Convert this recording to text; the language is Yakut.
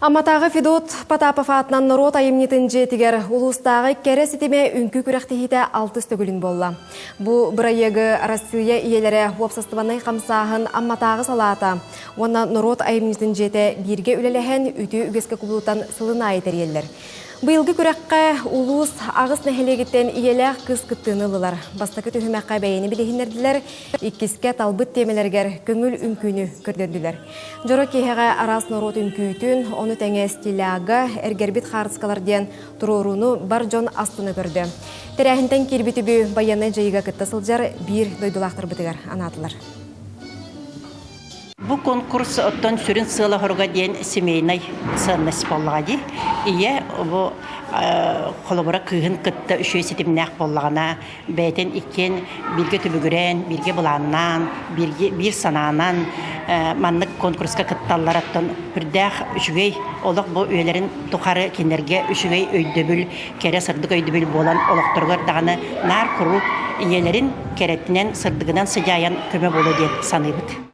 Амматааҕы Федот Потапов аатынан норуот айымньытын дьиэтигэр улуустааҕы кэрэ ситимэ үҥкүү күрэхтэһиитэ алтыс төгүлүн буолла. Бу бырайыагы Арассыыйа ийэлэрэ уопсастыбаннай хамсааһын Амматааҕы салаата уонна норуот айымньытын дьиэтэ бииргэ үлэлэһэн үтүө үгэскэ кубулутан сылын аайы тэрийэллэр. Быйылгы күрэххэ улуус аҕыс нэһилиэгиттэн ийэлээх кыыс кыттыыны ыллылар. Бастакы түһүмэххэ бэйэни билиһиннэрдилэр, иккискэ талбыт тиэмэлэригэр көҥүл үҥкүүнү көрдөрдүлэр. Дьоро киэһэҕэ араас норуот үҥкүүтүн, ону тэҥэ стиляга, эргэрбит хаарыскалар диэн туруорууну бар дьон астына көрдө. Тэрээһинтэн киирбит үбү байыаннай дьайыыга кытта сылдьар биир дойдулаахтарбытыгар анаатылар. Бу конкурс оттон сүрүн сыала-соруга диэн семейнай ценность буоллаҕа дии. Ийэ бу холобура кыыһын кытта үчүгэй ситимнээх буоллаҕына, бэйэтин иккиэн бииргэ түбүгүрэн, бииргэ былааннаан, бииргэ биир санаанан маннык конкурска кытталлар оттон үрдээх үчүгэй олох бу үйэлэрин тухары кинилэргэ үчүгэй өйдөбүл, кэрэ сырдык өйдөбүл буолан олохторугар даҕаны наар куруук ийэлэрин кэрэтинэн, сырдыгынан сыдьаайан көмө буолуо диэн саныыбыт.